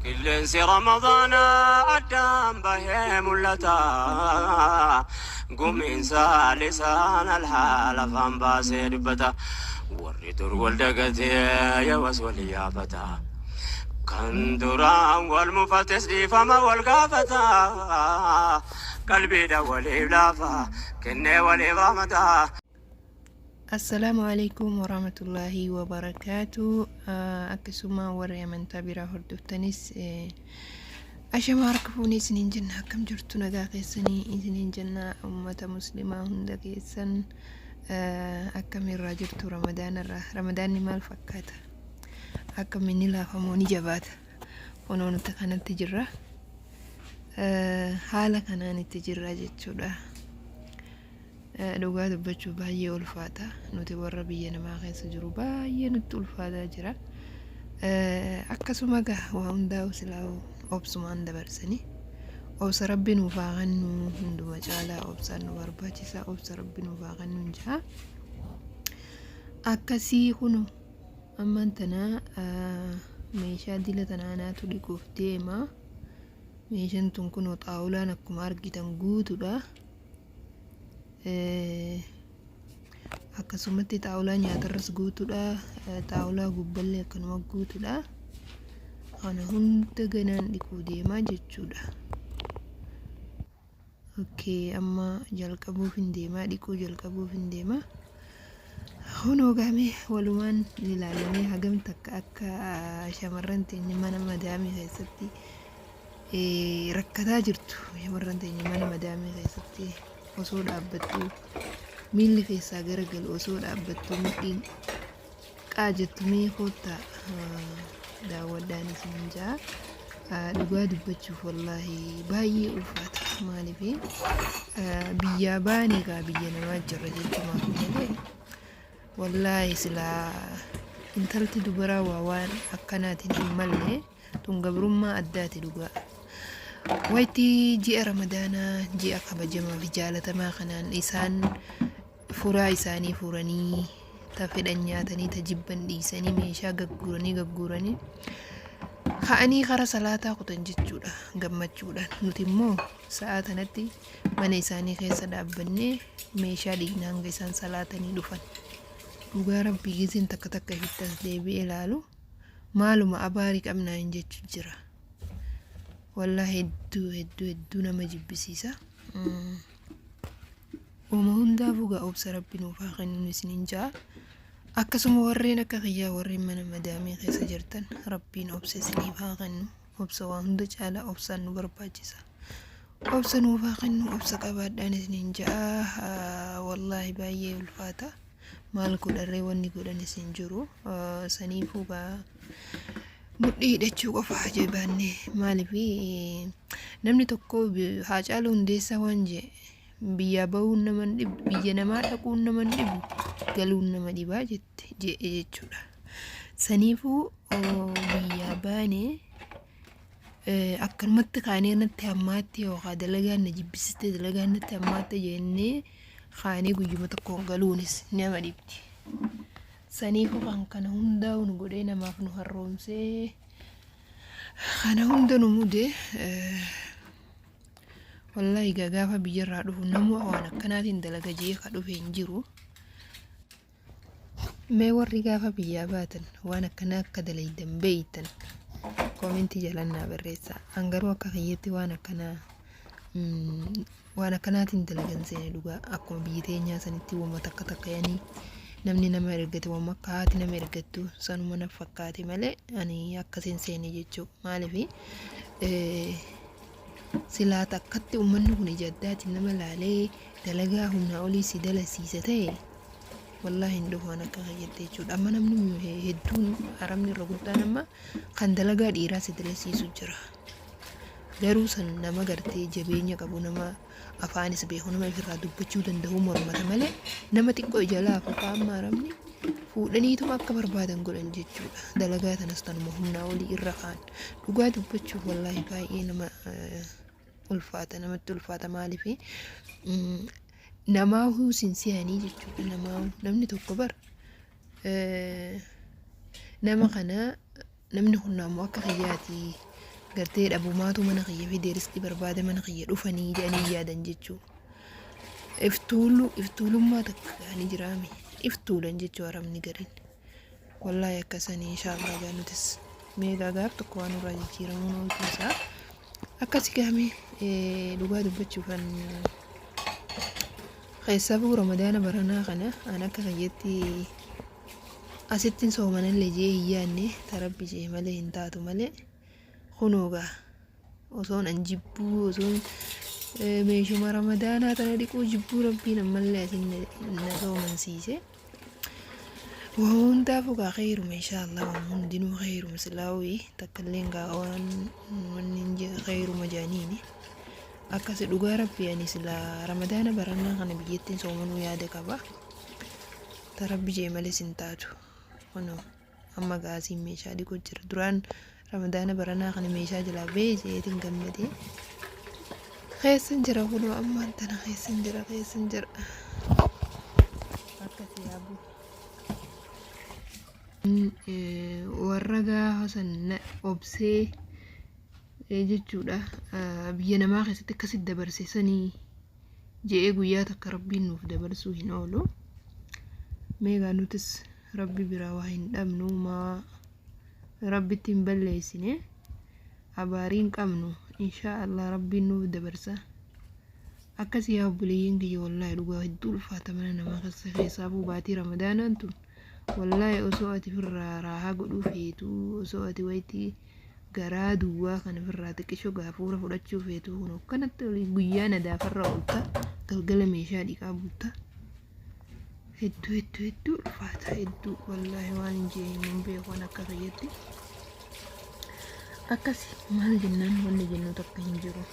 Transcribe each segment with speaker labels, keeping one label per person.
Speaker 1: Qilleensi Ramadaanaa addaan bahee mul'ata. Gumiinsa lisaan alhaal afaan baasee dubbata. Warri dur wal dagatee yawas wal yaafata. Kan duraan wal mufates dhiifama wal gaafata. Qalbiidha waliif laafa kennee waliif rahmata.
Speaker 2: Assalaamu alaikum warahmatullaahi wabarakaatu. Akkasuma warri amantaa biraa hordoftanis ashama harka fuunee isiniin jenna. Akkam jirtu, nagaa keessanii isiniin jenna. Ummata muslimaa hunda keessan akkamirraa jirtu? Ramadaanarraa ramadaanni maal fakkaata? Akkam inni laafamoo ni jabaata? Kunoo nuti kanatti jirra, haala kanaan itti jirra jechuudha. Dhugaa dubbachuuf baay'ee ulfaata. Nuti warra biyya namaa keessa jiru baay'ee nutti ulfaataa jira. Akkasuma gaa waa hundaa'u silaa obsumaan dabarsanii. Obsa rabbi nuuf haa kennu, hunduma caalaa obsaan nu barbaachisa. Obsa rabbi nuuf haa kennu ja'a. Akkasii kunu ammaan tana meeshaa dila tanaanaatu dhiquuf deema. Meeshaan tun kunoo xaawulaan akkuma argitan guutuudha. Akkasumatti xaawulaa nyaatarras guutuudha. Xaawulaa gubballee akkanuma guutuudha. Kana hunda ganaan dhiquu deemaa jechuudha. Okay, amma jalqabuuf hin deemaa, dhiquu jalqabuuf hin deemaa. Kunoo gaamee walumaan ilaalamee hagam takka akka shamarran teenya mana madaamii keessatti rakkataa jirtu. Shamarran teenya mana madaamii keessatti osoo dhaabbattu miilli keessaa garagalu, osoo dhaabbattu mudhiin qaajettu, mee koottaa daawwadhaan isin jaa. Dhugaa dubbachuuf wallaahi baay'ee ulfaata. Maaliif biyyaa baane gaa biyya namaa jirra jechumaaf malee, wallaahi silaa intalti dubaraa waa waan akkanaatiin hin malle. Tun gabrummaa addaati dhugaa. Wayitii ji'a ramadaanaa, ji'a kabajamaa fi jaalatamaa kanaan isaan furaa isaanii furanii, ta fedhan nyaatanii, ta jibban dhiisanii, meeshaa gagguuranii gagguuranii ka'anii kara salaataa kutan jechuudha gammachuudhaan. Nuti immoo sa'aa tanatti mana isaanii keessa dhaabbannee meeshaa dhiqna hanga isaan salaatanii dhufan. Dhugaa rabbii gizeen takka takka ifitti as deebi'ee ilaalu maaluma abaarii qabnaa hin jechu jira. Wallaahi hedduu hedduu hedduu nama jibbisiisa. Uuma hundaafuu gaa obsa rabbi nuuf haa kennu isiniin ja'a. Akkasuma warreen akka kiyyaa warreen mana madaamii keessa jirtan rabbiin obsa isiniif haa kennu. Obsa waa hunda caalaa obsaan nu barbaachisa. Obsa nuuf haa kennu, obsa qabaadhaan isiniin ja'a. Wallaahi baay'ee ulfaata. Maal godharree, wanni godhan isin jiru. Saniifuu gaa mudhii hidhachuu qofa jabaanne. Maaliif namni tokko Haacaaluu Hundeessaa waan jee, biyyaa bahuun nama hin dhibu, biyya namaa dhaquun nama hin dhibu, galuun nama dhibaa jette jedhe jechuudha. Saniifuu biyyaa baanee akkanumatti kaanee natti hammaatte yookaan dalagaan na jibbisiste, dalagaan natti hammaatte jennee kaanee guyyuma tokkoon galuunis nama dhibdi. Saniifuu kan kana hundaa'u nu godhee namaaf nu harroomsee kana hunda nu mude. Wallaahi egaa gaafa biyyarraa dhufu namuu waan akkanaatiin dalaga jee ka dhufe hin jiru. Mee warri gaafa biyyaa baatan waan akkanaa akka dalaydan beeytan koomentii jalaan naa barreessaa. An garuu akka kiyyatti waan akkanaa waan akkanaatiin dalagan seene dhugaa. Akkuma biyya teenyaa sanitti wama takka takka yani namni nama ergate, wama akka haati nama ergattu sanuma na fakkaate malee ani akkasiin seene jechuu. Maaliif silaa takkatti uummanni kun ija addaatiin nama laalee dalagaa humnaa olii si dalasiisa ta'e, wallaahi hin dhufu waan akka kiyyatti jechuudha. Amma namni hedduun, haramni irra guddaan amma kan dalagaa dhiiraa si dalasiisu jira. Garuu san nama gartee jabeenya qabu, nama afaanis beeku, nama ifirraa dubbachuu danda'u mormata malee nama xiqqoo ija laafu amma haramni fuudhaniituma akka barbaadan godhan jechuudha. Dalagaa tanas tanuma humnaa olii irra kaan. Dhugaa dubbachuuf wallaahi baay'ee nama ulfaata, namatti ulfaata. Maaliif namaa huusin siyanii jechuudha. Namaa namni tokko bar nama kana namni kun ammoo akka kiyyaati. Gartee dhabumaatu mana kiyya fidee riskii barbaada mana kiyya dhufanii jedhanii yaadan jechuu. Iftuulu iftuulummaa takka ni jiraami. Iftuulan jechuu arabni gariin. Wallaahi akkasanii inshaallah gaa nutis meegaa gaaf tokko waan nurraa jijjiiramuun ooltuu isaa akkasi gaame dhugaa dubbachuufan keessafuu ramadaana baranaa kana an akka kiyyatti asittin soomanallee jee hin yaanne ta rabbi jee malee hin taatu malee kunoo gaa osoon an jibbuu osoon meeshuma ramadaanaa tana dhiquu jibbuu rabbiin ammallee asin na soomansiise. Waa hundaafuu gaa kheyruma inshaallah waan hundinuu kheyruma silaawii takkalleen gaa waan wanni kheyruma jaaniini. Akkasi dhugaa rabbi ani silaa ramadaana baranaa kana biyyattiin soomanuu yaada qaba. Ta rabbi jee malee sin taatu. Kunoo amma gaasiin meeshaa dhiqu jira. Duraan ramadaana baranaa kana meeshaa jalaa ba'ee jeetiin gammadee. Keessan jira kunoo ammaan tana keessan jira keessan jira. Akkasi yaabu. Warra gaafa san obsee jechuudha biyya namaa keessatti akkasitti dabarse sanii je'ee guyyaa takka rabbiin nuuf dabarsuu hin oolu. Meegaa nutis rabbi biraa waa hin dhabnu maa rabbitti hin balleessine abaarii hin qabnu inshaa Allah rabbiin nuuf dabarsa. Akkasii yaa obboleeyyan kiyya wallaahi dhugaa hedduu ulfaata mana namaa keessa keessaafuu baatii ramadaanaan tun wallaahi osoo ati firraa raahaa godhuu feetu osoo ati wayitii garaa duwwaa kana firraa xiqqisho gaafuura fudhachuu feetu kun akkanatti olii guyyaa nadaafarra oolta galgala meeshaa dhiqaa bulta hedduu hedduu hedduu ulfaata hedduu wallaahi waan hin jee hin beeku waan akka fayyatti akkasi maal jennaan wanni jennu takka hin jiru.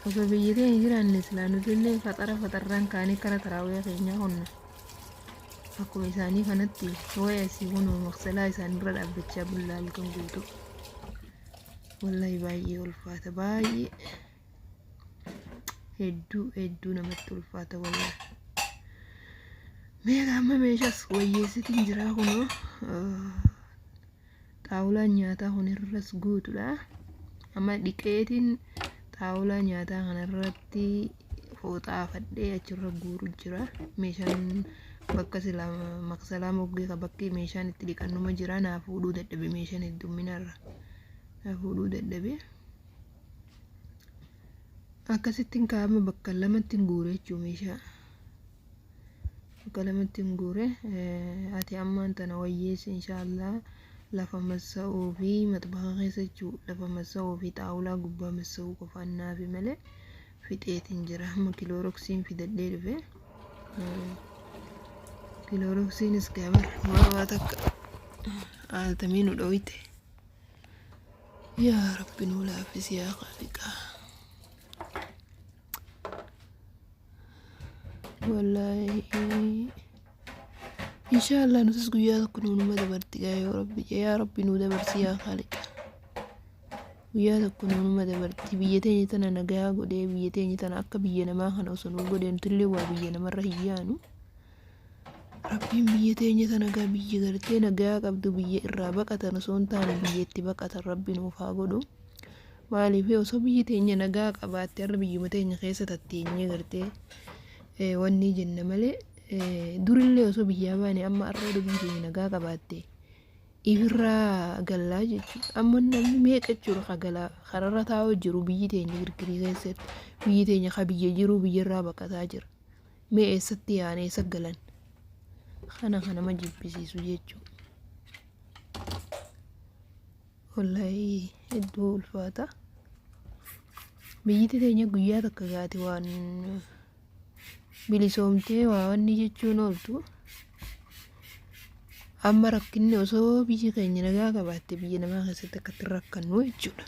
Speaker 2: Osoo biyya keenya jiraanne silaa nuti illee faxara faxarraan kaanee kara taraawiyaa keenyaa honna. Akkuma isaanii kanatti waa'ee asii kunoo maqsalaa isaanirra dhaabbachaa bullaa halkan guutuu. Wallahi baay'ee ulfaata baay'ee hedduu hedduu namatti ulfaata wallahi. Meeqa amma meeshaas wayyeessitiin jiraa kunoo xaawulaan nyaataa kun irras guutuudha. Amma dhiqeetiin xaawulaa nyaataa kanarratti fooxaa fadhee achirra guuru jira. Meeshaan bakka silaa maqsalaa moggee ka bakki meeshaan itti dhiqannuma jira. Naa fuudhuu dadhabe meeshaan heddumminarra. Naa fuudhuu dadhabe. Akkasittiin kaa'ama bakka lamatti guure jechuudha meeshaa. Bakka lamatti hin guure ati ammaan tana wayyeessi inshaallah lafa massa'uu fi maxbaha keessa jechuu lafa massa'uu fi xaawulaa gubbaa massa'uu qofaan naafi malee fixeetiin jira amma kilooroksiin fidadhee dhufe kilooroksiinis gabar waa takka aaltamii nu dhoyte yaa rabbi nuu laaffisi yaa qaaliqaa. Wallaahi inshaallah nutis guyyaa tokko nuunuma dabarti gaa yoo rabbi jee yaa rabbi nuu dabarsi yaa kaaliqa guyyaa tokko nuunuma dabarti biyya teenya tana nagaa godhee biyya teenya tana akka biyya namaa kana osoo nuu godhee nutillee waa biyya namarra hin yaanu rabbiin biyya teenya tana gaa biyya gartee nagaa qabdu biyya irraa baqatan osoo hin taane biyya itti baqatan rabbi nuuf haa godhu. Maaliif osoo biyyi teenya nagaa qabaatte har'a biyyuma teenya keessa tatteenyee gartee wanni jenna malee durillee osoo biyyaa baane amma har'a odoo biyyi teenya nagaa qabaatte ifirraa gallaa jechuudha. Amma namni meeqa jechuudha ka galaa kararra taa'uu jiru biyyi teenya girgirii keessatti biyyi teenya ka biyya jiru biyyarraa baqataa jira. Mee eessatti yaa'an eessa galan kana kan nama jibbisiisu jechuudha. Wallahi hedduu ulfaata. Biyyiti teenya guyyaa takka gaati waan bilisoomtee waa wanni jechuun ooltu. Amma rakkinni osoo biyyi keenya nagaa qabaatte biyya namaa keessatti akkatti rakkannu jechuudha.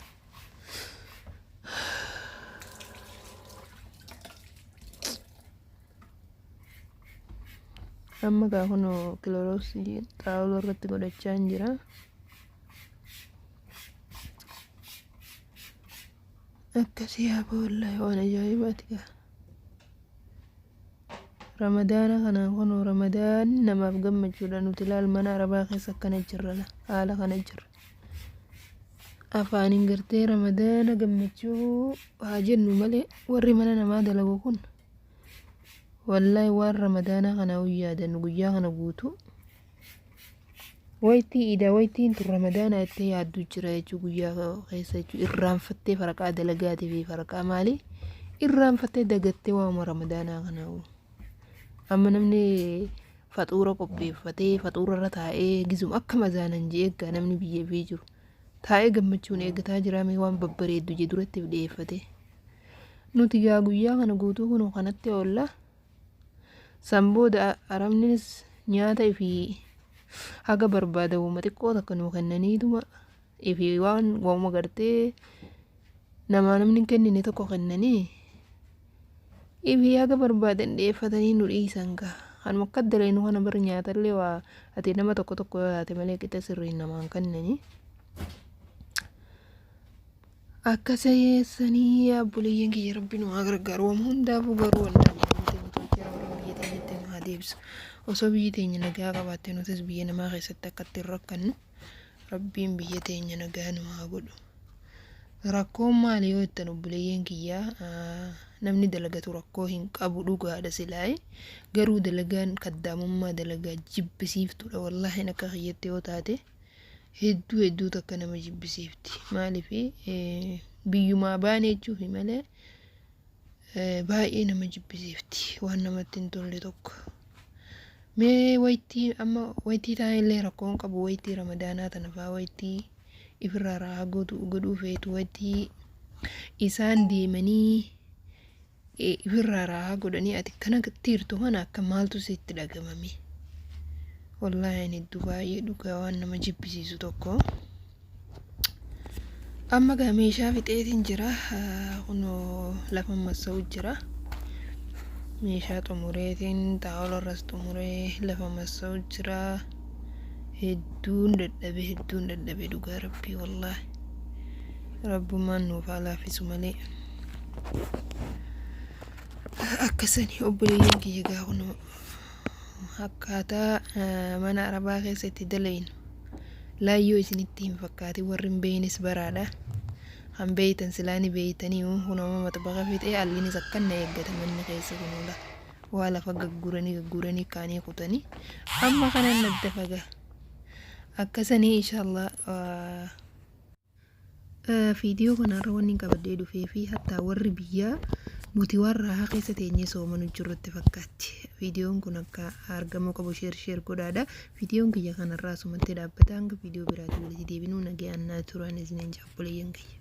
Speaker 2: Amma gaa kunoo kilooroksii xaawuloo irratti godhachaa hin jira. Akkasii yaa wallahi waan ajaa'ibaati gaa. Ramadaana kana kunoo ramadaan namaaf gammachuudha nuti ilaal mana arabaa keessa akkana jirra haala kana jirra. Afaaniin gartee Ramadaana gammachuu haa jennu malee warri mana namaa dalagu kun wallaahi waan Ramadaanaa kanaa hin yaadannu guyyaa kana guutuu. Waytii iidaa waytiin tun Ramadaanaa jettee yaaddu jira jechuu guyyaa keessa jechuu irraanfattee faraqaa dalagaatii fi faraqaa maalii irraanfattee dagattee waama Ramadaanaa kanaa. Amma namni faxuura qopheeffatee faxuura irra taa'ee gizuma akka mazaanan jee eeggaa namni biyya ifii jiru taa'ee gammachuun eeggataa jira mee waan babbareeddu jee duratti dhiyeeffatee. Nuti gaa guyyaa kana guutuu kun kanatti oolla. San booda arabnis nyaata ifii haga barbaadamuma xiqqoo takka nuu kennaniituma ifii waan waanuma gartee namaa namni hin kennine tokko kennanii ifii haga barbaadan dhiyeeffatanii nu dhiisan gaa. Kanuma akka dalagnu kana bar nyaatallee waa ati nama tokko tokko yoo taate malee qixa sirriin namaan kennanii. Akkasa yeessanii obboleeyyan kiyya rabbi nu haa gargaaru. Waan hundaafuu garuu wanti biyya teenya tolchee rabbiin biyya teenyatti nu haa deebisu. Osoo biyyi teenya nagaa qabaatte nutis biyya namaa keessatti akkatti hin rakkannu. Rabbiin biyya teenya nagaa nu haa godhu. Rakkoon maali yoo jettan obboleeyyan kiyya namni dalagatu rakkoo hin qabu dhugaadha silaa'e. Garuu dalagaan kaddaamummaa dalagaa jibbisiiftuudha wallaahi akka kiyyatti yoo taate. Hedduu hedduu takka nama jibbisiifti. Maaliif biyyumaa baane jechuufi malee baay'ee nama jibbisiifti waan namatti hin tolle tokko. Mee waytii amma waytii taa'ellee rakkoo hin qabu waytii ramadaanaa tana fa'aa waytii ifirraa raahaa godhuu feetu waytii isaan deemanii ifirraa raahaa godhanii ati kana tiirtu kana akka maaltu sitti dhagamame. Wallaahi ani hedduu baay'ee dhugaa waan nama jibbisiisu tokko. Amma gaa meeshaa fixeetiin jira. Kunoo lafa massa'u jira. Meeshaa xumureetiin xaawula irras xumuree lafa massa'u jira. Hedduun dadhabe hedduun dadhabe dhugaa rabbii wallaahi. Rabbummaan nuuf haa laaffisu malee. Akkasani obboleeyyan kiyya gaa kunoo akkaataa mana arabaa keessa itti dalaynu laayyoo isinitti hin fakkaatin warri hin beeynes baraadha. Kan beeytan silaa ni beeytanii kun amma maxbaqa fixee allinis akkan na eeggata manni keessa kunuula. Waa lafa gagguranii gagguranii kaanii kutanii amma kanan naddafa gaa. Akkasanii inshallah Viidiyoo kanarra wanni qabadhee dhufee fi hattaa warri biyyaa nuti waan raahaa keessa teenyee soomanu jirrutti fakkaatti. Viidiyoon kun akka argamuu qabu share share godhaadha. Viidiyoon kiyya kanarraa asumatti dhaabbata. Hanga viidiyoo biraatiin walitti deebinuu nagayaan naa turan isiniin jaa obboleeyyan kiyya.